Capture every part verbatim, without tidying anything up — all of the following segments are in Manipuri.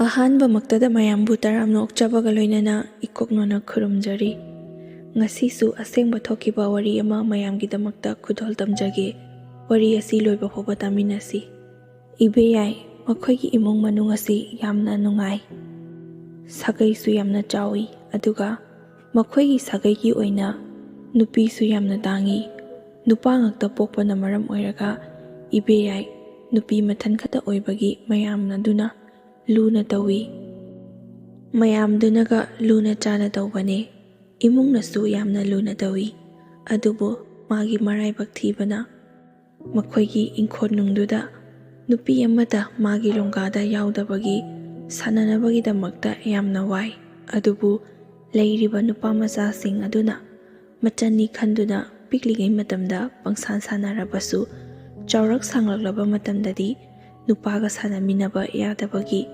ꯑꯍꯥꯟꯕꯃꯛꯇꯗ ꯃꯌꯥꯝꯕꯨ ꯇꯔꯥꯝꯅ ꯑꯣꯛꯆꯕꯒ ꯂꯣꯏꯅꯅ ꯏꯀꯣꯛꯅꯣꯅ ꯈꯨꯔꯨꯝꯖꯔꯤ꯫ ꯉꯁꯤꯁꯨ ꯑꯁꯦꯡꯕ ꯊꯣꯛꯈꯤꯕ ꯋꯥꯔꯤ ꯑꯃ ꯃꯌꯥꯝꯒꯤꯗꯃꯛꯇ ꯈꯨꯗꯣꯜ ꯇꯝꯖꯒꯦ꯫ ꯋꯥꯔꯤ ꯑꯁꯤ ꯂꯣꯏꯕ ꯐꯥꯎꯕ ꯇꯥꯃꯤꯟꯅꯁꯤ꯫ ꯏꯕꯦꯌꯥꯏ ꯃꯈꯣꯏꯒꯤ ꯏꯃꯨꯡ ꯃꯅꯨꯡ ꯑꯁꯤ ꯌꯥꯝꯅ ꯅꯨꯡꯉꯥꯏ꯫ ꯁꯥꯒꯩꯁꯨ ꯌꯥꯝꯅ ꯆꯥꯎꯏ, ꯑꯗꯨꯒ ꯃꯈꯣꯏꯒꯤ ꯁꯥꯒꯩꯒꯤ ꯑꯣꯏꯅ ꯅꯨꯄꯤꯁꯨ ꯌꯥꯝꯅ ꯇꯥꯡꯏ꯫ ꯅꯨꯄꯥ ꯉꯥꯛꯇ ꯄꯣꯛꯄꯅ ꯃꯔꯝ ꯑꯣꯏꯔꯒ ꯏꯕꯦꯌꯥꯏ ꯅꯨꯄꯤ ꯃꯊꯟ ꯈꯛꯇ ꯑꯣꯏꯕꯒꯤ ꯃꯌꯥꯝ ꯑꯗꯨꯅ ꯂꯨꯅ ꯇꯧꯏ꯫ ꯃꯌꯥꯝꯗꯨꯅꯒ ꯂꯨꯅ ꯆꯥꯅ ꯇꯧꯕꯅꯦ꯫ ꯏꯃꯨꯡꯅꯁꯨ ꯌꯥꯝꯅ ꯂꯨꯅ ꯇꯧꯏ꯫ ꯑꯗꯨꯕꯨ ꯃꯥꯒꯤ ꯃꯔꯥꯏꯕꯛ ꯊꯤꯕꯅ ꯃꯈꯣꯏꯒꯤ ꯏꯪꯈꯣꯜꯅꯨꯡꯗꯨꯗ ꯅꯨꯄꯤ ꯑꯃꯠꯇ ꯃꯥꯒꯤ ꯂꯣꯡꯒꯥꯗ ꯌꯥꯎꯗꯕꯒꯤ ꯁꯥꯟꯅꯅꯕꯒꯤꯗꯃꯛꯇ ꯌꯥꯝꯅ ꯋꯥꯏ꯫ ꯑꯗꯨꯕꯨ ꯂꯩꯔꯤꯕ ꯅꯨꯄꯥ ꯃꯆꯥꯁꯤꯡ ꯑꯗꯨꯅ ꯃꯆꯟꯅꯤ ꯈꯟꯗꯨꯅ ꯄꯤꯛꯂꯤꯉꯩ ꯃꯇꯝꯗ ꯄꯪꯁꯥꯟ ꯁꯥꯟꯅꯔꯕꯁꯨ, ꯆꯥꯎꯔꯛ ꯁꯥꯡꯂꯛꯂꯕ ꯃꯇꯝꯗꯗꯤ ꯅꯨꯄꯥꯒ ꯁꯥꯟꯅꯃꯤꯟꯅꯕ ꯌꯥꯗꯕꯒꯤ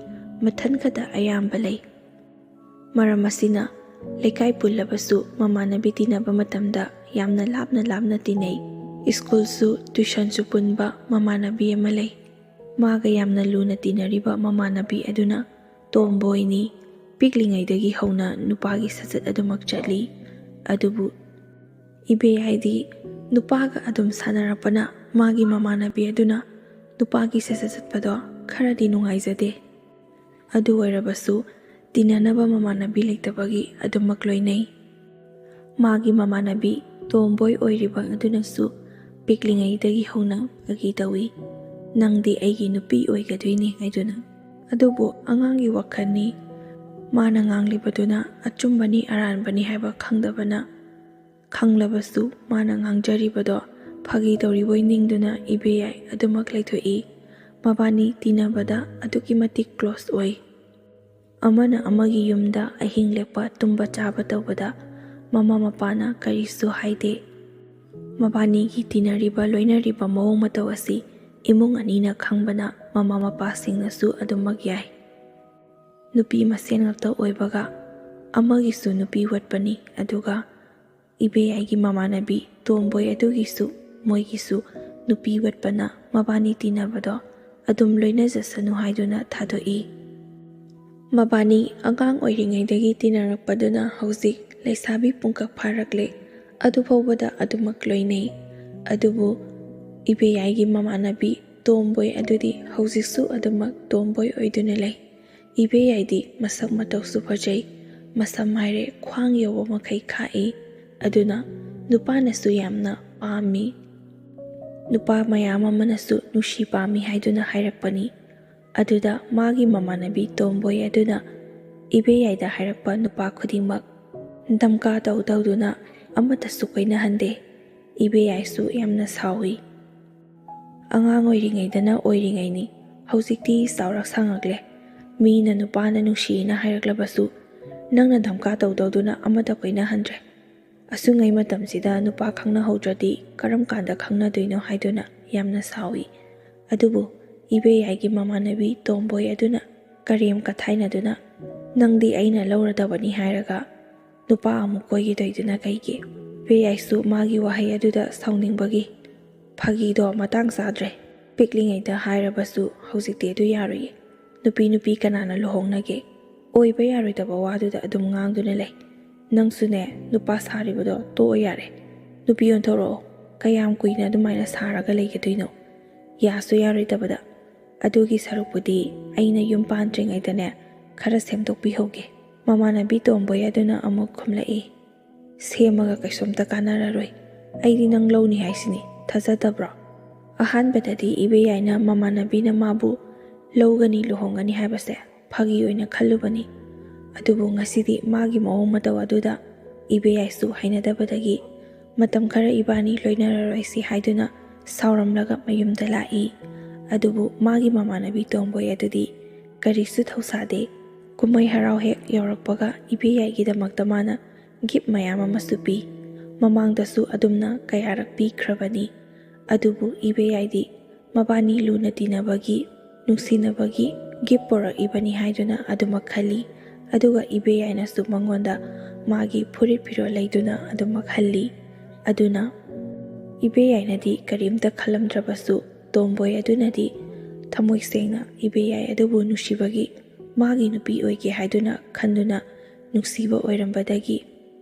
ꯃꯊꯟ ꯈꯛꯇ ꯑꯌꯥꯝꯕ ꯂꯩ꯫ ꯃꯔꯝ ꯑꯁꯤꯅ ꯂꯩꯀꯥꯏ ꯄꯨꯜꯂꯕꯁꯨ ꯃꯃꯥꯟꯅꯕꯤ ꯇꯤꯟꯅꯕ ꯃꯇꯝꯗ ꯌꯥꯝꯅ ꯂꯥꯞꯅ ꯂꯥꯞꯅ ꯇꯤꯟꯅꯩ꯫ ꯁ꯭ꯀꯨꯜꯁꯨ ꯇ꯭ꯌꯨꯁꯟꯁꯨ ꯄꯨꯟꯕ ꯃꯃꯥꯟꯅꯕꯤ ꯑꯃ ꯂꯩ꯫ ꯃꯥꯒ ꯌꯥꯝꯅ ꯂꯨꯅ ꯇꯤꯟꯅꯔꯤꯕ ꯃꯃꯥꯟꯅꯕꯤ ꯑꯗꯨꯅ ꯇꯣꯝꯕꯣꯏꯅꯤ꯫ ꯄꯤꯛꯂꯤꯉꯩꯗꯒꯤ ꯍꯧꯅ ꯅꯨꯄꯥꯒꯤ ꯁꯖꯠ ꯑꯗꯨꯃꯛ ꯆꯠꯂꯤ꯫ ꯑꯗꯨꯕꯨ ꯏꯕꯦ ꯍꯥꯏꯗꯤ ꯅꯨꯄꯥꯒ ꯑꯗꯨꯝ ꯁꯥꯟꯅꯔꯛꯄꯅ ꯃꯥꯒꯤ ꯃꯃꯥꯟꯅꯕꯤ ꯑꯗꯨꯅ ꯅꯨꯄꯥꯒꯤ ꯁꯖꯠ ꯆꯠꯄꯗꯣ ꯈꯔꯗꯤ ꯅꯨꯡꯉꯥꯏꯖꯗꯦ꯫ ꯑꯗꯨ ꯑꯣꯏꯔꯕꯁꯨ ꯇꯤꯟꯅꯅꯕ ꯃꯃꯥꯟꯅꯕꯤ ꯂꯩꯇꯕꯒꯤ ꯑꯗꯨꯃꯛ ꯂꯣꯏꯅꯩ꯫ ꯃꯥꯒꯤ ꯃꯃꯥꯟꯅꯕꯤ ꯇꯣꯝꯕꯣꯏ ꯑꯣꯏꯔꯤꯕ ꯑꯗꯨꯅꯁꯨ ꯄꯤꯛꯂꯤꯉꯩꯗꯒꯤ ꯍꯧꯅ ꯐꯥꯒꯤ ꯇꯧꯏ, "ꯅꯪꯗꯤ ꯑꯩꯒꯤ ꯅꯨꯄꯤ ꯑꯣꯏꯒꯗꯣꯏꯅꯤ" ꯍꯥꯏꯗꯨꯅ꯫ ꯑꯗꯨꯕꯨ ꯑꯉꯥꯡꯒꯤ ꯋꯥꯈꯜꯅꯤ꯫ ꯃꯥꯅ ꯉꯥꯡꯂꯤꯕꯗꯨꯅ ꯑꯆꯨꯝꯕꯅꯤ ꯑꯔꯥꯟꯕꯅꯤ ꯍꯥꯏꯕ ꯈꯪꯗꯕꯅ, ꯈꯪꯂꯕꯁꯨ ꯃꯥꯅ ꯉꯥꯡꯖꯔꯤꯕꯗꯣ ꯐꯥꯒꯤ ꯇꯧꯔꯤꯕꯣꯏ ꯅꯤꯡꯗꯨꯅ ꯏꯕꯦꯌꯥꯏ ꯑꯗꯨꯃꯛ ꯂꯩꯊꯣꯛꯏ꯫ ꯃꯕꯥꯅꯤ ꯇꯤꯟꯅꯕꯗ ꯑꯗꯨꯛꯀꯤ ꯃꯇꯤꯛ ꯀ꯭ꯂꯣꯁ ꯑꯣꯏ꯫ ꯑꯃꯅ ꯑꯃꯒꯤ ꯌꯨꯝꯗ ꯑꯍꯤꯡ ꯂꯦꯛꯄ, ꯇꯨꯝꯕ ꯆꯥꯕ ꯇꯧꯕꯗ ꯃꯃꯥ ꯃꯄꯥꯅ ꯀꯔꯤꯁꯨ ꯍꯥꯏꯗꯦ꯫ ꯃꯕꯥꯅꯤꯒꯤ ꯇꯤꯟꯅꯔꯤꯕ ꯂꯣꯏꯅꯔꯤꯕ ꯃꯑꯣꯡ ꯃꯇꯧ ꯑꯁꯤ ꯏꯃꯨꯡ ꯑꯅꯤꯅ ꯈꯪꯕꯅ ꯃꯃꯥ ꯃꯄꯥꯁꯤꯡꯅꯁꯨ ꯑꯗꯨꯃꯛ ꯌꯥꯏ꯫ ꯅꯨꯄꯤ ꯃꯁꯦꯟ ꯉꯥꯛꯇ ꯑꯣꯏꯕꯒ ꯑꯃꯒꯤꯁꯨ ꯅꯨꯄꯤ ꯋꯥꯠꯄꯅꯤ, ꯑꯗꯨꯒ ꯏꯕꯦꯌꯥꯏꯒꯤ ꯃꯃꯥꯟꯅꯕꯤ ꯇꯣꯝꯕꯣꯏ ꯑꯗꯨꯒꯤꯁꯨ, ꯃꯣꯏꯒꯤꯁꯨ ꯅꯨꯄꯤ ꯋꯥꯠꯄꯅ ꯃꯕꯥꯅꯤ ꯇꯤꯟꯅꯕꯗꯣ ꯑꯗꯨꯝ ꯂꯣꯏꯅꯖꯁꯅꯨ ꯍꯥꯏꯗꯨꯅ ꯊꯥꯗꯣꯛꯏ꯫ ꯃꯕꯥꯅꯤ ꯑꯉꯥꯡ ꯑꯣꯏꯔꯤꯉꯩꯗꯒꯤ ꯇꯤꯟꯅꯔꯛꯄꯗꯨꯅ ꯍꯧꯖꯤꯛ ꯂꯩꯁꯥꯕꯤ ꯄꯨꯡꯀꯛ ꯐꯥꯔꯛꯂꯦ꯫ ꯑꯗꯨꯐꯥꯎꯕꯗ ꯑꯗꯨꯃꯛ ꯂꯣꯏꯅꯩ꯫ ꯑꯗꯨꯕꯨ ꯏꯕꯦꯌꯥꯏꯒꯤ ꯃꯃꯥꯟꯅꯕꯤ ꯇꯣꯝꯕꯣꯏ ꯑꯗꯨꯗꯤ ꯍꯧꯖꯤꯛꯁꯨ ꯑꯗꯨꯃꯛ ꯇꯣꯝꯕꯣꯏ ꯑꯣꯏꯗꯨꯅ ꯂꯩ꯫ ꯏꯕꯦꯌꯥꯏꯗꯤ ꯃꯁꯛ ꯃꯇꯧꯁꯨ ꯐꯖꯩ, ꯃꯁꯝ ꯍꯥꯏꯔꯦ ꯈ꯭ꯋꯥꯡ ꯌꯧꯕ ꯃꯈꯩ ꯈꯥꯛꯏ꯫ ꯑꯗꯨꯅ ꯅꯨꯄꯥꯅꯁꯨ ꯌꯥꯝꯅ ꯄꯥꯝꯃꯤ꯫ ꯅꯨꯄꯥ ꯃꯌꯥꯝ ꯑꯃꯅꯁꯨ ꯅꯨꯡꯁꯤ ꯄꯥꯝꯃꯤ ꯍꯥꯏꯗꯨꯅ ꯍꯥꯏꯔꯛꯄꯅꯤ꯫ ꯑꯗꯨꯗ ꯃꯥꯒꯤ ꯃꯃꯥꯟꯅꯕꯤ ꯇꯣꯝꯕꯣꯏ ꯑꯗꯨꯅ ꯏꯕꯦꯌꯥꯏꯗ ꯍꯥꯏꯔꯛꯄ ꯅꯨꯄꯥ ꯈꯨꯗꯤꯡꯃꯛ ꯙꯝꯀꯥ ꯇꯧ ꯇꯧꯗꯨꯅ ꯑꯃꯠꯇꯁꯨ ꯀꯣꯏꯅꯍꯟꯗꯦ꯫ ꯏꯕꯦꯌꯥꯏꯁꯨ ꯌꯥꯝꯅ ꯁꯥꯎꯏ꯫ "ꯑꯉꯥꯡ ꯑꯣꯏꯔꯤꯉꯩꯗꯅ ꯑꯣꯏꯔꯤꯉꯩꯅꯤ, ꯍꯧꯖꯤꯛꯇꯤ ꯆꯥꯎꯔꯛ ꯁꯥꯡꯉꯛꯂꯦ꯫ ꯃꯤꯅ ꯅꯨꯄꯥꯅ ꯅꯨꯡꯁꯤꯅ ꯍꯥꯏꯔꯛꯂꯕꯁꯨ ꯅꯪꯅ ꯙꯝꯀꯥ ꯇꯧ ꯇꯧꯗꯨꯅ ꯑꯃꯠꯇ ꯀꯣꯏꯅꯍꯟꯗ꯭ꯔꯦ꯫ ꯑꯁꯨꯉꯩ ꯃꯇꯝꯁꯤꯗ ꯅꯨꯄꯥ ꯈꯪꯅꯍꯧꯗ꯭ꯔꯗꯤ ꯀꯔꯝ ꯀꯥꯟꯗ ꯈꯪꯅꯗꯣꯏꯅꯣ?" ꯍꯥꯏꯗꯨꯅ ꯌꯥꯝꯅ ꯁꯥꯎꯏ꯫ ꯑꯗꯨꯕꯨ ꯏꯕꯦꯌꯥꯏꯒꯤ ꯃꯃꯥꯟꯅꯕꯤ ꯇꯣꯝꯕꯣꯏ ꯑꯗꯨꯅ ꯀꯔꯦꯝ ꯀꯊꯥꯏꯅꯗꯨꯅ, "ꯅꯪꯗꯤ ꯑꯩꯅ ꯂꯧꯔꯗꯕꯅꯤ ꯍꯥꯏꯔꯒ ꯅꯨꯄꯥ ꯑꯃꯨꯛ ꯀꯣꯏꯒꯦ ꯇꯧꯏꯗꯨꯅ ꯀꯩꯒꯤ?" ꯏꯕꯦꯌꯥꯏꯁꯨ ꯃꯥꯒꯤ ꯋꯥꯍꯩ ꯑꯗꯨꯗ ꯁꯥꯎꯅꯤꯡꯕꯒꯤ, "ꯐꯥꯒꯤꯗꯣ ꯃꯇꯥꯡ ꯆꯥꯗ꯭ꯔꯦ꯫ ꯄꯤꯛꯂꯤꯉꯩꯗ ꯍꯥꯏꯔꯕꯁꯨ ꯍꯧꯖꯤꯛꯇꯤ ꯑꯗꯨ ꯌꯥꯔꯣꯏꯌꯦ꯫ ꯅꯨꯄꯤ ꯅꯨꯄꯤ ꯀꯅꯥꯅ ꯂꯨꯍꯣꯡꯅꯒꯦ? ꯑꯣꯏꯕ ꯌꯥꯔꯣꯏꯗꯕ ꯋꯥꯗꯨꯗ ꯑꯗꯨꯝ ꯉꯥꯡꯗꯨꯅ ꯂꯩ꯫ ꯅꯪꯁꯨꯅꯦ, ꯅꯨꯄꯥ ꯁꯥꯔꯤꯕꯗꯣ ꯇꯣꯛꯑꯣ ꯌꯥꯔꯦ꯫ ꯅꯨꯄꯤ ꯑꯣꯟꯊꯣꯔꯛꯑꯣ꯫ ꯀꯌꯥꯝ ꯀꯨꯏꯅ ꯑꯗꯨꯃꯥꯏꯅ ꯁꯥꯔꯒ ꯂꯩꯒꯗꯣꯏꯅꯣ? ꯌꯥꯁꯨ ꯌꯥꯔꯣꯏꯗꯕꯗ꯫ ꯑꯗꯨꯒꯤ ꯁꯔꯨꯛꯄꯨꯗꯤ ꯑꯩꯅ ꯌꯨꯝ ꯄꯥꯟꯗ꯭ꯔꯤꯉꯩꯗꯅꯦ ꯈꯔ ꯁꯦꯝꯗꯣꯛꯄꯤꯍꯧꯒꯦ꯫" ꯃꯃꯥꯟꯅꯕꯤ ꯇꯣꯝꯕꯣꯏ ꯑꯗꯨꯅ ꯑꯃꯨꯛ ꯈꯨꯝꯂꯛꯏ, "ꯁꯦꯝꯃꯒ ꯀꯩꯁꯨꯝꯇ ꯀꯥꯟꯅꯔꯔꯣꯏ꯫ ꯑꯩꯗꯤ ꯅꯪ ꯂꯧꯅꯤ ꯍꯥꯏꯁꯤꯅꯤ, ꯊꯥꯖꯗꯕ꯭ꯔꯣ?" ꯑꯍꯥꯟꯕꯗꯗꯤ ꯏꯕꯦꯌꯥꯏꯅ ꯃꯃꯥꯟꯅꯕꯤꯅ ꯃꯥꯕꯨ ꯂꯧꯒꯅꯤ, ꯂꯨꯍꯣꯡꯒꯅꯤ ꯍꯥꯏꯕꯁꯦ ꯐꯥꯒꯤ ꯑꯣꯏꯅ ꯈꯜꯂꯨꯕꯅꯤ꯫ ꯑꯗꯨꯕꯨ ꯉꯁꯤꯗꯤ ꯃꯥꯒꯤ ꯃꯑꯣꯡ ꯃꯇꯧ ꯑꯗꯨꯗ ꯏꯕꯦꯌꯥꯏꯁꯨ ꯍꯩꯅꯗꯕꯗꯒꯤ ꯃꯇꯝ ꯈꯔ ꯏꯕꯥꯅꯤ ꯂꯣꯏꯅꯔꯔꯣꯏꯁꯤ ꯍꯥꯏꯗꯨꯅ ꯁꯥꯎꯔꯝꯂꯒ ꯃꯌꯨꯝꯗ ꯂꯥꯛꯏ꯫ ꯑꯗꯨꯕꯨ ꯃꯥꯒꯤ ꯃꯃꯥꯟꯅꯕꯤ ꯇꯣꯝꯕꯣꯏ ꯑꯗꯨꯗꯤ ꯀꯔꯤꯁꯨ ꯊꯧꯁꯥꯗꯦ꯫ ꯀꯨꯝꯍꯩ ꯍꯔꯥꯎ ꯍꯦꯛ ꯌꯧꯔꯛꯄꯒ ꯏꯕꯦꯌꯥꯏꯒꯤꯗꯃꯛꯇ ꯃꯥꯅ ꯒꯤꯐ ꯃꯌꯥꯝ ꯑꯃꯁꯨ ꯄꯤ꯫ ꯃꯃꯥꯡꯗꯁꯨ ꯑꯗꯨꯝꯅ ꯀꯌꯥꯔꯛ ꯄꯤꯈ꯭ꯔꯕꯅꯤ꯫ ꯑꯗꯨꯕꯨ ꯏꯕꯦꯌꯥꯏꯗꯤ ꯃꯕꯥꯅꯤ ꯂꯨꯅ ꯇꯤꯟꯅꯕꯒꯤ, ꯅꯨꯡꯁꯤꯅꯕꯒꯤ ꯒꯤꯐ ꯄꯨꯔꯛꯏꯕꯅꯤ ꯍꯥꯏꯗꯨꯅ ꯑꯗꯨꯃꯛ ꯈꯜꯂꯤ꯫ ꯑꯗꯨꯒ ꯏꯕꯦꯌꯥꯏꯅꯁꯨ ꯃꯉꯣꯟꯗ ꯃꯥꯒꯤ ꯐꯨꯔꯤꯠ ꯐꯤꯔꯣꯜ ꯂꯩꯗꯨꯅ ꯑꯗꯨꯃꯛ ꯍꯜꯂꯤ꯫ ꯑꯗꯨꯅ ꯏꯕꯦꯌꯥꯏꯅꯗꯤ ꯀꯔꯤꯝꯇ ꯈꯜꯂꯝꯗ꯭ꯔꯕꯁꯨ, ꯇꯣꯝꯕꯣꯏ ꯑꯗꯨꯅꯗꯤ ꯊꯃꯣꯏ ꯁꯦꯡꯅ ꯏꯕꯦꯌꯥꯏ ꯑꯗꯨꯕꯨ ꯅꯨꯡꯁꯤꯕꯒꯤ ꯃꯥꯒꯤ ꯅꯨꯄꯤ ꯑꯣꯏꯒꯦ ꯍꯥꯏꯗꯨꯅ ꯈꯟꯗꯨꯅ ꯅꯨꯡꯁꯤꯕ ꯑꯣꯏꯔꯝꯕꯗꯒꯤ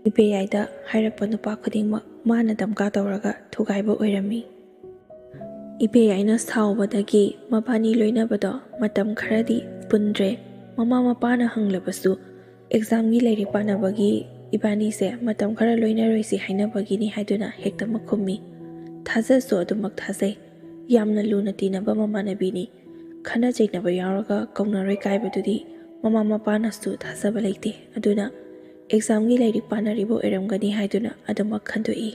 ꯏꯕꯦꯌꯥꯏꯗ ꯍꯥꯏꯔꯛꯄ ꯅꯨꯄꯥ ꯈꯨꯗꯤꯡꯃꯛ ꯃꯥꯅ ꯗꯝꯀꯥ ꯇꯧꯔꯒ ꯊꯨꯒꯥꯏꯕ ꯑꯣꯏꯔꯝꯃꯤ꯫ ꯏꯕꯦꯌꯥꯏꯅ ꯁꯥꯎꯕꯗꯒꯤ ꯃꯕꯥꯅꯤ ꯂꯣꯏꯅꯕꯗꯣ ꯃꯇꯝ ꯈꯔꯗꯤ ꯄꯨꯟꯗ꯭ꯔꯦ꯫ ꯃꯃꯥ ꯃꯄꯥꯅ ꯍꯪꯂꯕꯁꯨ ꯑꯦꯛꯖꯥꯝꯒꯤ ꯂꯥꯏꯔꯤꯛ ꯄꯥꯅꯕꯒꯤ ꯏꯕꯥꯅꯤꯁꯦ ꯃꯇꯝ ꯈꯔ ꯂꯣꯏꯅꯔꯣꯏꯁꯤ ꯍꯥꯏꯅꯕꯒꯤꯅꯤ ꯍꯥꯏꯗꯨꯅ ꯍꯦꯛꯇꯃꯛ ꯈꯨꯝꯃꯤ꯫ ꯊꯥꯖꯁꯨ ꯑꯗꯨꯃꯛ ꯊꯥꯖꯩ꯫ ꯌꯥꯝꯅ ꯂꯨꯅ ꯇꯤꯟꯅꯕ ꯃꯃꯥꯟꯅꯕꯤꯅꯤ꯫ ꯈꯠꯅ ꯆꯩꯅꯕ ꯌꯥꯎꯔꯒ ꯀꯧꯅꯔꯣꯏ ꯀꯥꯏꯕꯗꯨꯗꯤ ꯃꯃꯥ ꯃꯄꯥꯅꯁꯨ ꯊꯥꯖꯕ ꯂꯩꯇꯦ꯫ ꯑꯗꯨꯅ ꯑꯦꯛꯖꯥꯝꯒꯤ ꯂꯥꯏꯔꯤꯛ ꯄꯥꯅꯔꯤꯕ ꯑꯣꯏꯔꯝꯒꯅꯤ ꯍꯥꯏꯗꯨꯅ ꯑꯗꯨꯃꯛ ꯈꯟꯗꯣꯛꯏ꯫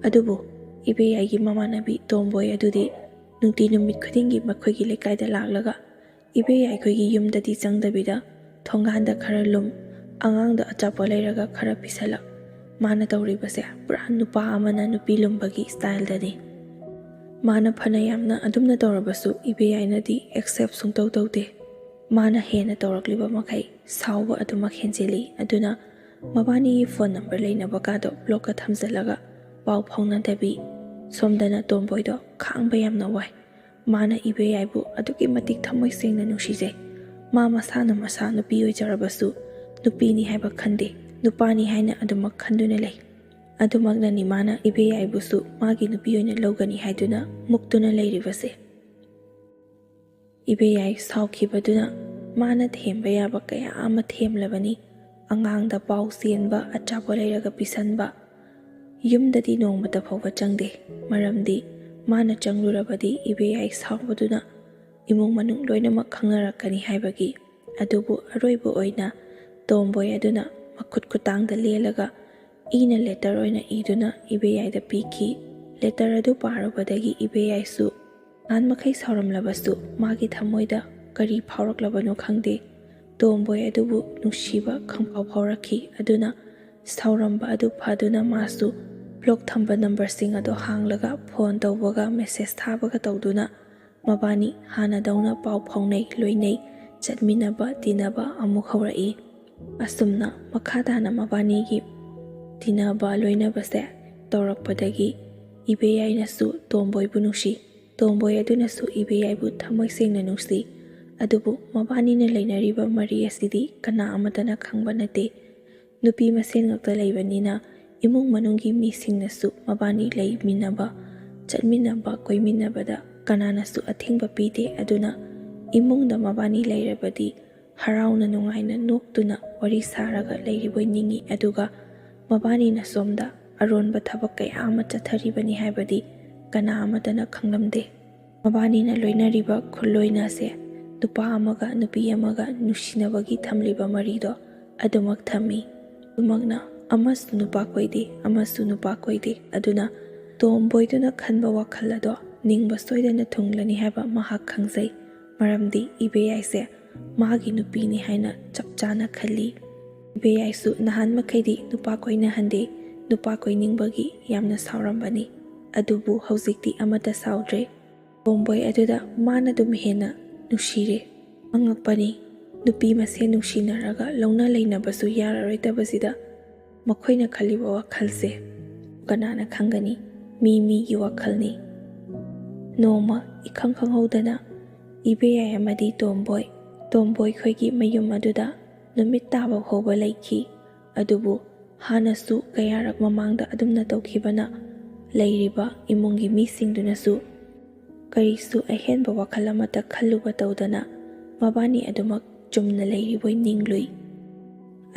ꯑꯗꯨꯕꯨ ꯏꯕꯦꯌꯥꯏꯒꯤ ꯃꯃꯥꯟꯅꯕꯤ ꯇꯣꯝꯕꯣꯏ ꯑꯗꯨꯗꯤ ꯅꯨꯡꯇꯤ ꯅꯨꯃꯤꯠ ꯈꯨꯗꯤꯡꯒꯤ ꯃꯈꯣꯏꯒꯤ ꯂꯩꯀꯥꯏꯗ ꯂꯥꯛꯂꯒ ꯏꯕꯦꯌꯥꯏꯈꯣꯏꯒꯤ ꯌꯨꯝꯗꯗꯤ ꯆꯪꯗꯕꯤꯗ ꯊꯣꯡꯒꯥꯟꯗ ꯈꯔ ꯂꯨꯝ, ꯑꯉꯥꯡꯗ ꯑꯆꯥꯄꯣꯠ ꯂꯩꯔꯒ ꯈꯔ ꯄꯤꯁꯜꯂꯛ, ꯃꯥꯅ ꯇꯧꯔꯤꯕꯁꯦ ꯄꯨꯔꯥ ꯅꯨꯄꯥ ꯑꯃꯅ ꯅꯨꯄꯤ ꯂꯨꯝꯕꯒꯤ ꯁ꯭ꯇꯥꯏꯜꯗꯅꯤ꯫ ꯃꯥꯅ ꯐꯅ ꯌꯥꯝꯅ ꯑꯗꯨꯝꯅ ꯇꯧꯔꯕꯁꯨ ꯏꯕꯦꯌꯥꯏꯅꯗꯤ ꯑꯦꯛꯁꯦꯞ ꯁꯨꯡꯇꯧ ꯇꯧꯗꯦ꯫ ꯃꯥꯅ ꯍꯦꯟꯅ ꯇꯧꯔꯛꯂꯤꯕ ꯃꯈꯩ ꯁꯥꯎꯕ ꯑꯗꯨꯃꯛ ꯍꯦꯟꯖꯤꯜꯂꯤ꯫ ꯑꯗꯨꯅ ꯃꯕꯥꯅꯤꯒꯤ ꯐꯣꯟ ꯅꯝꯕꯔ ꯂꯩꯅꯕ ꯀꯥꯗꯣ ꯕ꯭ꯂꯣꯛꯀ ꯊꯝꯖꯤꯜꯂꯒ ꯄꯥꯎ ꯐꯥꯎꯅꯗꯕꯤ, ꯁꯣꯝꯗꯅ ꯇꯣꯝꯕꯣꯏꯗꯣ ꯈꯥꯡꯕ ꯌꯥꯝꯅ ꯋꯥꯏ꯫ ꯃꯥꯅ ꯏꯕꯦꯌꯥꯏꯕꯨ ꯑꯗꯨꯛꯀꯤ ꯃꯇꯤꯛ ꯊꯃꯣꯏ ꯁꯦꯡꯅ ꯅꯨꯡꯁꯤꯖꯩ꯫ ꯃꯥ ꯃꯁꯥꯅ ꯃꯁꯥ ꯅꯨꯄꯤ ꯑꯣꯏꯖꯔꯕꯁꯨ ꯅꯨꯄꯤꯅꯤ ꯍꯥꯏꯕ ꯈꯟꯗꯦ, ꯅꯨꯄꯥꯅꯤ ꯍꯥꯏꯅ ꯑꯗꯨꯃꯛ ꯈꯟꯗꯨꯅ ꯂꯩ꯫ ꯑꯗꯨꯃꯛꯅꯅꯤ ꯃꯥꯅ ꯏꯕꯦꯌꯥꯏꯕꯨꯁꯨ ꯃꯥꯒꯤ ꯅꯨꯄꯤ ꯑꯣꯏꯅ ꯂꯧꯒꯅꯤ ꯍꯥꯏꯗꯨꯅ ꯃꯨꯛꯇꯨꯅ ꯂꯩꯔꯤꯕꯁꯦ꯫ ꯏꯕꯦꯌꯥꯏ ꯁꯥꯎꯈꯤꯕꯗꯨꯅ ꯃꯥꯅ ꯊꯦꯝꯕ ꯌꯥꯕ ꯀꯌꯥ ꯑꯃ ꯊꯦꯝꯂꯕꯅꯤ꯫ ꯑꯉꯥꯡꯗ ꯄꯥꯎ ꯆꯦꯟꯕ, ꯑꯆꯥꯄꯣꯠ ꯂꯩꯔꯒ ꯄꯤꯁꯟꯕ꯫ ꯌꯨꯝꯗꯗꯤ ꯅꯣꯡꯃꯇ ꯐꯥꯎꯕ ꯆꯪꯗꯦ꯫ ꯃꯔꯝꯗꯤ ꯃꯥꯅ ꯆꯪꯂꯨꯔꯕꯗꯤ ꯏꯕꯦꯌꯥꯏ ꯁꯥꯎꯕꯗꯨꯅ ꯏꯃꯨꯡ ꯃꯅꯨꯡ ꯂꯣꯏꯅꯃꯛ ꯈꯪꯅꯔꯛꯀꯅꯤ ꯍꯥꯏꯕꯒꯤ꯫ ꯑꯗꯨꯕꯨ ꯑꯔꯣꯏꯕ ꯑꯣꯏꯅ ꯇꯣꯝꯕꯣꯏ ꯑꯗꯨꯅ ꯃꯈꯨꯠ ꯈꯨꯇꯥꯡꯗ ꯂꯦꯜꯂꯒ ꯏꯅ ꯂꯦꯇꯔ ꯑꯣꯏꯅ ꯏꯗꯨꯅ ꯏꯕꯦꯌꯥꯏꯗ ꯄꯤꯈꯤ꯫ ꯂꯦꯇꯔ ꯑꯗꯨ ꯄꯥꯔꯨꯕꯗꯒꯤ ꯏꯕꯦꯌꯥꯏꯁꯨ ꯅꯍꯥꯟ ꯃꯈꯩ ꯁꯥꯎꯔꯝꯂꯕꯁꯨ ꯃꯥꯒꯤ ꯊꯃꯣꯏꯗ ꯀꯔꯤ ꯐꯥꯎꯔꯛꯂꯕꯅꯣ ꯈꯪꯗꯦ, ꯇꯣꯝꯕꯣꯏ ꯑꯗꯨꯕꯨ ꯅꯨꯡꯁꯤꯕ ꯈꯪꯐꯥꯎ ꯐꯥꯎꯔꯛꯈꯤ꯫ ꯑꯗꯨꯅ ꯁꯥꯎꯔꯝꯕ ꯑꯗꯨ ꯐꯗꯨꯅ ꯃꯥꯁꯨ ꯕ꯭ꯂꯣꯛ ꯊꯝꯕ ꯅꯝꯕꯔꯁꯤꯡ ꯑꯗꯨ ꯍꯥꯡꯂꯒ ꯐꯣꯟ ꯇꯧꯕꯒ ꯃꯦꯁꯦꯖ ꯊꯥꯕꯒ ꯇꯧꯗꯨꯅ ꯃꯕꯥꯅꯤ ꯍꯥꯟꯅꯗꯧꯅ ꯄꯥꯎ ꯐꯥꯎꯅꯩ, ꯂꯣꯏꯅꯩ, ꯆꯠꯃꯤꯟꯅꯕ ꯇꯤꯟꯅꯕ ꯑꯃꯨꯛ ꯍꯧꯔꯛꯏ꯫ ꯑꯁꯨꯝꯅ ꯃꯈꯥ ꯇꯥꯅ ꯃꯕꯥꯅꯤꯒꯤ ꯇꯤꯟꯅꯕ ꯂꯣꯏꯅꯕꯁꯦ ꯇꯧꯔꯛꯄꯗꯒꯤ ꯏꯕꯦꯌꯥꯏꯅꯁꯨ ꯇꯣꯝꯕꯣꯏꯕꯨ ꯅꯨꯡꯁꯤ, ꯇꯣꯝꯕꯣꯏ ꯑꯗꯨꯅꯁꯨ ꯏꯕꯦꯌꯥꯏꯕꯨ ꯊꯃꯣꯏ ꯁꯦꯡꯅ ꯅꯨꯡꯁꯤ꯫ ꯑꯗꯨꯕꯨ ꯃꯕꯥꯅꯤꯅ ꯂꯩꯅꯔꯤꯕ ꯃꯔꯤ ꯑꯁꯤꯗꯤ ꯀꯅꯥ ꯑꯃꯠꯇꯅ ꯈꯪꯕ ꯅꯠꯇꯦ꯫ ꯅꯨꯄꯤ ꯃꯁꯦꯟ ꯉꯛꯇ ꯂꯩꯕꯅꯤꯅ ꯏꯃꯨꯡ ꯃꯅꯨꯡꯒꯤ ꯃꯤꯁꯤꯡꯅꯁꯨ ꯃꯕꯥꯅꯤ ꯂꯩꯃꯤꯟꯅꯕ, ꯆꯠꯃꯤꯟꯅꯕ, ꯀꯣꯏꯃꯤꯟꯅꯕꯗ ꯀꯅꯥꯅꯁꯨ ꯑꯊꯤꯡꯕ ꯄꯤꯗꯦ꯫ ꯑꯗꯨꯅ ꯏꯃꯨꯡꯗ ꯃꯕꯥꯅꯤ ꯂꯩꯔꯕꯗꯤ ꯍꯔꯥꯎꯅ ꯅꯨꯡꯉꯥꯏꯅ ꯅꯣꯛꯇꯨꯅ ꯋꯥꯔꯤ ꯁꯥꯔꯒ ꯂꯩꯔꯤꯕꯣꯏ ꯅꯤꯡꯏ꯫ ꯑꯗꯨꯒ ꯃꯕꯥꯅꯤꯅ ꯁꯣꯝꯗ ꯑꯔꯣꯟꯕ ꯊꯕꯛ ꯀꯌꯥ ꯑꯃ ꯆꯠꯊꯔꯤꯕꯅꯤ ꯍꯥꯏꯕꯗꯤ ꯀꯅꯥ ꯑꯃꯠꯇꯅ ꯈꯪꯂꯝꯗꯦ꯫ ꯃꯕꯥꯅꯤꯅ ꯂꯣꯏꯅꯔꯤꯕ ꯈꯨꯂꯣꯏꯅ ꯑꯁꯦ ꯅꯨꯄꯥ ꯑꯃꯒ ꯅꯨꯄꯤ ꯑꯃꯒ ꯅꯨꯡꯁꯤꯅꯕꯒꯤ ꯊꯝꯂꯤꯕ ꯃꯔꯤꯗꯣ ꯑꯗꯨꯃꯛ ꯊꯝꯃꯤ꯫ ꯑꯗꯨꯃꯛꯅ ꯑꯃꯁꯨ ꯅꯨꯄꯥ ꯀꯣꯏꯗꯦ, ꯑꯃꯁꯨ ꯅꯨꯄꯥ ꯀꯣꯏꯗꯦ꯫ ꯑꯗꯨꯅ ꯇꯣꯝꯕꯣꯏꯗꯨꯅ ꯈꯟꯕ ꯋꯥꯈꯜ ꯑꯗꯣ ꯅꯤꯡꯕ ꯁꯣꯏꯗꯅ ꯊꯨꯡꯂꯅꯤ ꯍꯥꯏꯕ ꯃꯍꯥꯛ ꯈꯪꯖꯩ꯫ ꯃꯔꯝꯗꯤ ꯏꯕꯦꯌꯥꯏꯁꯦ ꯃꯥꯒꯤ ꯅꯨꯄꯤꯅꯤ ꯍꯥꯏꯅ ꯆꯞ ꯆꯥꯅ ꯈꯜꯂꯤ꯫ ꯏꯕꯦꯌꯥꯏꯁꯨ ꯅꯍꯥꯟ ꯃꯈꯩꯗꯤ ꯅꯨꯄꯥ ꯀꯣꯏꯅꯍꯟꯗꯦ, ꯅꯨꯄꯥ ꯀꯣꯏꯅꯤꯡꯕꯒꯤ ꯌꯥꯝꯅ ꯁꯥꯎꯔꯝꯕꯅꯤ꯫ ꯑꯗꯨꯕꯨ ꯍꯧꯖꯤꯛꯇꯤ ꯑꯃꯠꯇ ꯁꯥꯎꯗ꯭ꯔꯦ꯫ ꯇꯣꯝꯕꯣꯏ ꯑꯗꯨꯗ ꯃꯥꯅ ꯑꯗꯨꯝ ꯍꯦꯟꯅ ꯅꯨꯡꯁꯤꯔꯦ꯫ ꯑꯉꯛꯄꯅꯤ, ꯅꯨꯄꯤ ꯃꯁꯦꯟ ꯅꯨꯡꯁꯤꯅꯔꯒ ꯂꯧꯅ ꯂꯩꯅꯕꯁꯨ ꯌꯥꯔꯔꯣꯏꯗꯕꯁꯤꯗ ꯃꯈꯣꯏꯅ ꯈꯜꯂꯤꯕ ꯋꯥꯈꯜꯁꯦ ꯀꯅꯥꯅ ꯈꯪꯒꯅꯤ? ꯃꯤ ꯃꯤꯒꯤ ꯋꯥꯈꯜꯅꯤ꯫ ꯅꯣꯡꯃ ꯏꯈꯪ ꯈꯪꯍꯧꯗꯅ ꯏꯕꯦꯌꯥꯏ ꯑꯃꯗꯤ ꯇꯣꯝꯕꯣꯏ, ꯇꯣꯝꯕꯣꯏ ꯈꯣꯏꯒꯤ ꯃꯌꯨꯝ ꯑꯗꯨꯗ ꯅꯨꯃꯤꯠ ꯇꯥꯕ ꯐꯥꯎꯕ ꯂꯩꯈꯤ꯫ ꯑꯗꯨꯕꯨ ꯍꯥꯟꯅꯁꯨ ꯀꯌꯥꯔꯛ ꯃꯃꯥꯡꯗ ꯑꯗꯨꯝꯅ ꯇꯧꯈꯤꯕꯅ ꯂꯩꯔꯤꯕ ꯏꯃꯨꯡꯒꯤ ꯃꯤꯁꯤꯡꯗꯨꯅꯁꯨ ꯀꯔꯤꯁꯨ ꯑꯍꯦꯟꯕ ꯋꯥꯈꯜ ꯑꯃꯠꯇ ꯈꯜꯂꯨꯕ ꯇꯧꯗꯅ ꯃꯕꯥꯅꯤ ꯑꯗꯨꯃꯛ ꯆꯨꯝꯅ ꯂꯩꯔꯤꯕꯣꯏ ꯅꯤꯡꯂꯨꯏ꯫